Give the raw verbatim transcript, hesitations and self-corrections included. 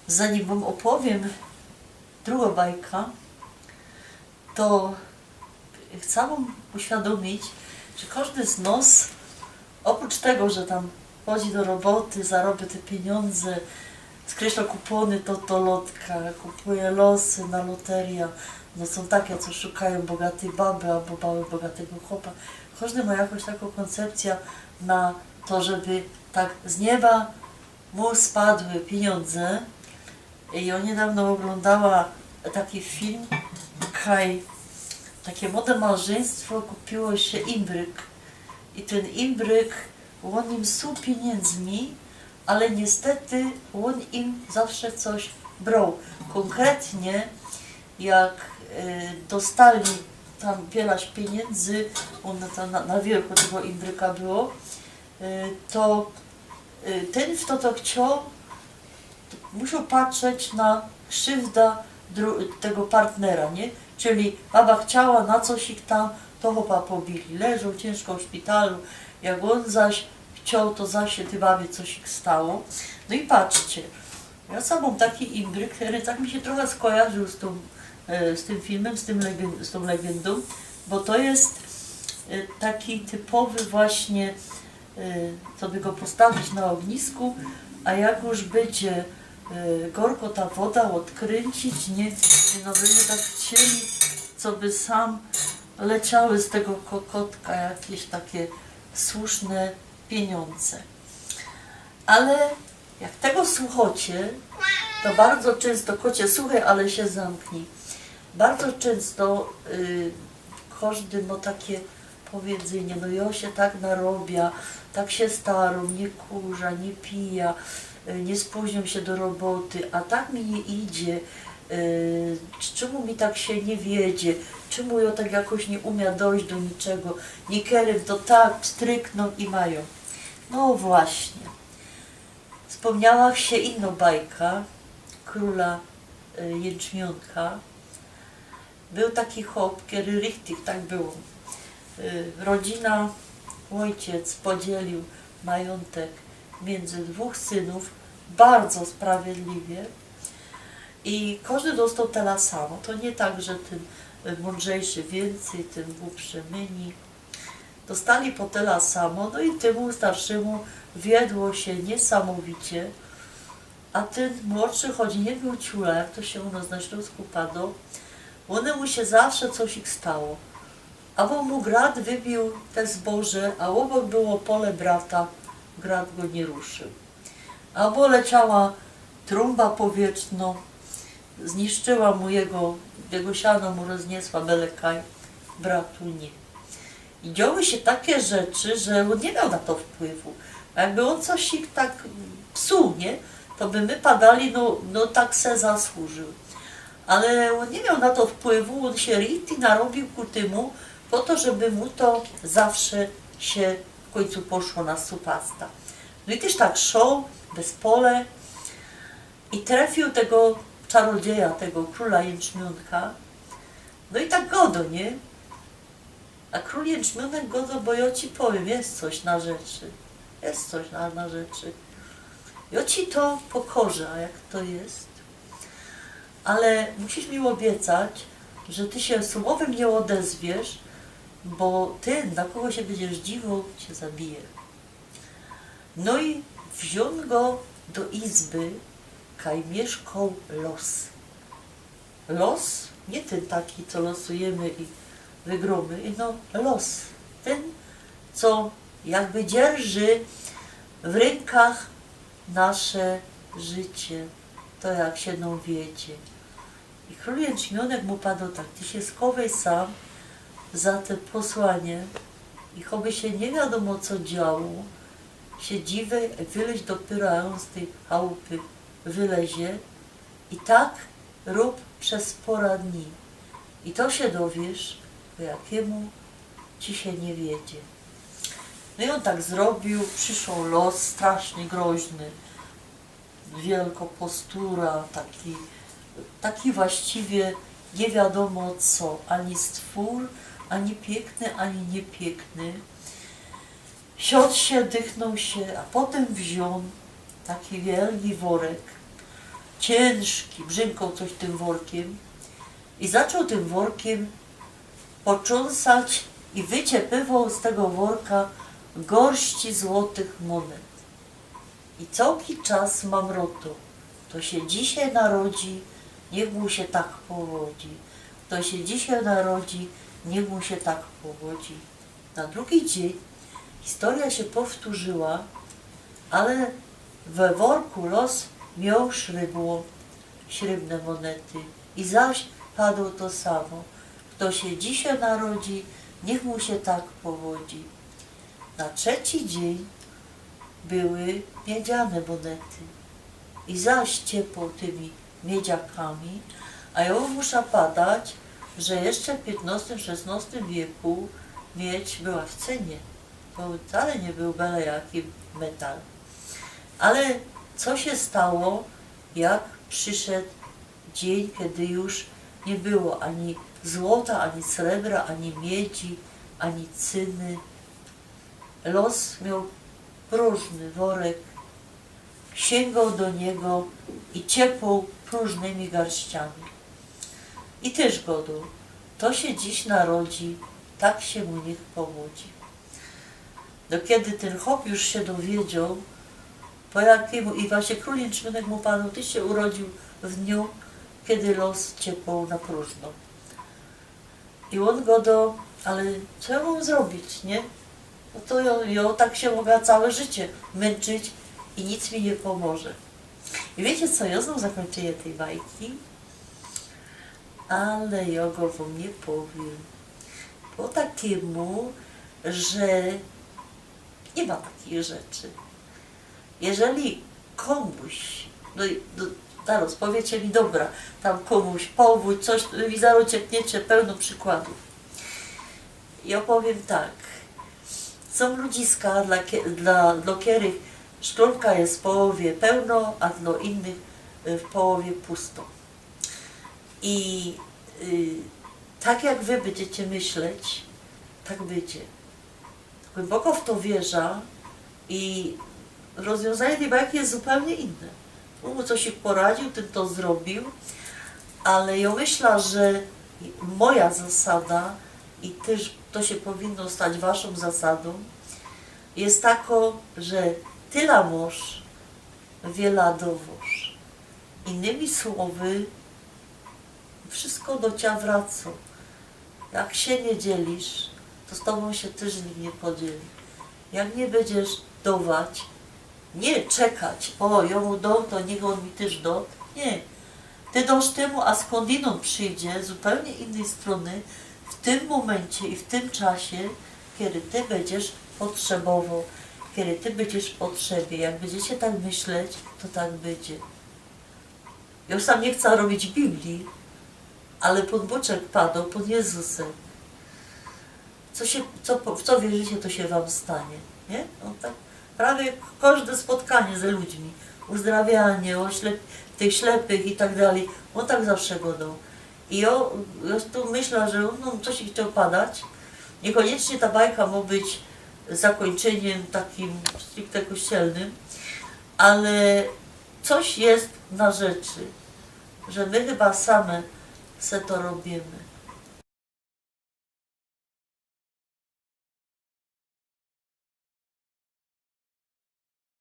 Zanim wōm ôpowiym drugõ bajkã, to chcã wōm uświadōmić, że kożdy z nŏs, ôprōcz tego, że tam chodzi do roboty, zarŏbia te piniōndze, skreśla kupōny, to, to lotka, kupuje losy na loteria, no sōm takie, co szukajōm bogatyj baby abo baby bogatego chłopa. Kożdy mŏ jakoś takõ kōncepcyjõ na to, żeby tak z nieba mu spadły piniōndze. I jŏ niydŏwno ôglōndała taki film, kaj takie młode małżyństwo kupiło sie imbryk. I tyn imbryk, ôn im suł piniōndzmi, ale niystety ôn im zawsze coś broł. Kōnkretnie, jak, e, dostali tam wielaś piniōndzy, ôn tam na, na wiyrchu tego imbryka było, e, to, e, tyn, fto to chcioł, musioł patrzeć na krziwdã dru-, tego partnera, nie? Czyli baba chciała na coś i tam, to chłopa pobili, leżoł ciynżko w szpitalu. Jak ôn zaś chcioł, to zaś sie tyj babie coś stało. No i patrzcie, jŏ sam mōm taki imbryk, kery tak mi sie trochã skojarziōł z tōm, e, z tym filmym, z tym legyn-, z tōm legyndą, bo to je, e, taki typowy właśnie, e, co by go postawić na ôgnisku, a jak już bydzie, e, gorko ta woda ôdkryncić, nie? No, by my tak chcieli, co by sam leciały z tego kokotka jakieś takie słuszne piniōndze. Ale jak tego słuchŏcie, to bardzo czynsto, kocie, suchej, ale sie zamknij. Bardzo czynsto, y, kożdy mŏ takie powiedzynie: „No jŏ sie tak narobia, tak sie starōm, niy kurzã, niy pijã, y, niy spōźniōm sie do roboty, a tak mi niy idzie, y, cz-, czymu mi tak sie niy wiedzie, czymu jŏ tak jakoś niy umiã dojś do niczego, niykerym to tak pstryknōm i majōm”. No właśnie. Spōmniała sie inŏ bajka, Krōla, y, Jynczmiōnka. Bōł taki chop, kery richtig tak było. Y, rodzina, ôjciec podzielił majōntek miyndzy dwōch synōw bardzo sprawiedliwie i kożdy dostoł tela samo. To niy tak, że tyn, y, mōndrzejszy wiyncyj, tyn głupszy mynij. Dostali po tela samo, no i tymu starszymu wiedło sie niysamowicie, a tyn młodszy, choć niy bōł ciula, jak to sie u nŏs na Ślōnsku padŏ, ônymu sie zawsze coś ich stało. Abo mu grad wybiōł te zboże, a ôbok było pole brata, grad go niy ruszył. Abo leciała trōmba powietrznŏ, zniszczyła mu jego, jego siano mu rozniesła, bele kaj, bratu niy. I dzioły sie takie rzeczy, że ôn niy mioł na to wpływu. A jakby ôn coś ich tak psuł, nie? To by my padali, no, no tak se zasłużył. Ale ôn niy mioł na to wpływu, ôn sie richtig narobiōł ku tymu, po to, żeby mu to zawsze sie w kōńcu poszło na supasta. No i tyż tak szoł bez pole i trefiōł tego czarodzieja, tego krōla Jynczmiōnka. No i tak godŏ, nie? A krōl Jynczmiōnek godŏ: „Bo jŏ ci powiym, je coś na rzeczy. Je coś na, na rzeczy. Jŏ ci to pokorzã, jak to je. Ale musisz mi ôbiecać, że ty sie słowym niy ôdezwiesz, bo tyn, na kogo sie bydziesz dziwoł, cie zabije”. No i wziōn go do izby, kaj miyszkoł lŏs. Lŏs, niy tyn taki, co losujymy i wygrōmy, ino lŏs. Tyn, co jakby dzierży w rynkach nasze życie, to jak sie nōm wiedzie. I krōl Jynczmiōnek mu padŏ tak: „Ty sie skowej sam za te posłanie i choby sie niy wiadōmo co działo, sie dziwej, wyleź dopiyro, a ôn z tyj chałupy wylezie. I tak rōb bez pora dni. I to sie dowiesz, po jakimu ci sie niy wiedzie”. No i ôn tak zrobiōł, prziszoł lŏs, strasznie groźny, wielkŏ postura, taki, taki właściwie niy wiadōmo co, ani stwōr, ani piykny, ani niypiykny. Siŏd sie, dychnōł sie, a potym wziōn taki wielgi worek, ciynżki, brzynkoł coś tym workiym i zaczōn tym workiym potrząsać i wyciepywoł z tego worka gorści złotych monet. I cołki czas mamrotoł: „Kto sie dzisiej narodzi, niych mu sie tak powodzi. Kto sie dzisiej narodzi, niych mu sie tak powodzi”. Na drugi dziyń historyjo sie powtōrzyła, ale we worku los mioł szrybło, śrybne monety. I zaś padło to samo: „Kto sie dzisiej narodzi, niych mu sie tak powodzi”. Na trzeci dziyń były miedziane monety. I zaś ciepło tymi miedziakami, a jŏ musza padać, że jeszcze w piytnostym, szesnostym wieku miedź była w cynie. To wcale niy bōł byle jaki metal. Ale co sie stało, jak prziszoł dziyń, kedy już niy było ani złota, ani srebra, ani miedzi, ani cyny? Los mioł prōżny worek, siyngoł do niego i ciepnōł prōżnymi garściami. I tyż godoł: „Kto sie dziś narodzi, tak sie mu niych powodzi”. No, kedy tyn chop już sie dowiedzioł, po jakimu, i właśnie krōl Jynczmynek mu panoł: „Tyś sie urodziōł w dniu, kedy los ciepnōł na prōżno”. I ôn godoł: „Ale co jŏ mōm zrobić, nie? No to jŏ, jŏ tak sie moga cołke życie mynczyć i nic mi niy pomoże”. I wiycie co, jŏ znōm zakōńczyniy tyj bajki, ale jŏ go wōm niy powiym. Po takimu, że niy ma takich rzeczy. Jeżeli kōmuś, no, no, zarŏz powiycie mi: „Dobra, tam kōmuś powōdź, coś”, wy mi zarŏz uciekniecie, pełno przikładōw. I ôpowiym tak. Sōm ludziska, dlŏ ke-, dlŏ, dlŏ kerych szklōnka je w połowie pełno, a dlŏ innych, y, w połowie pusto. I, y, tak jak wy bydziecie myśleć, tak bydzie. Głyboko w to wierzã i rozwiōnzanie tyj bajki je zupełnie inne. Tyn mu coś poradziōł, tyn to zrobiōł, ale jŏ myślã, że moja zasada, i tyż to sie powinno stać waszōm zasadōm, je takŏ, że tyla mosz, wiela dowŏsz. Inymi słowy, wszystko do cia wracŏ. Jak sie niy dzielisz, to z tobōm sie tyż nikt niy podzieli. Jak niy bydziesz dować, niy czekać: „Ô, jŏ mu dōm, to niych ôn mi tyż dŏ”. Niy. Ty dŏsz tymu, a skōndinōnd przidzie z zupełnie innyj strōny, w tym mōmyncie i w tym czasie, kedy ty bydziesz potrzebowoł, kedy ty bydziesz w potrzebie. Jak bydziecie tak myśleć, to tak bydzie. Jŏ już sam niy chca robić Biblije, ale Pōn Bōczek padoł, Pōn Jezusek. Co sie, co, w co wierzycie, to sie wōm stanie, nie? No tak, prawie kożde spotkanie ze ludźmi, uzdrawianie, ô ślep-, tych ślepych i tak dalij, ôn tak zawsze godoł. I jŏ, jŏ tu myślã, że ôn, no, coś chciał padać. Niykoniecznie ta bajka mo być zakōńczyniym takim stricte kościelnym, ale coś je na rzeczy, że my chyba same se to robiymy.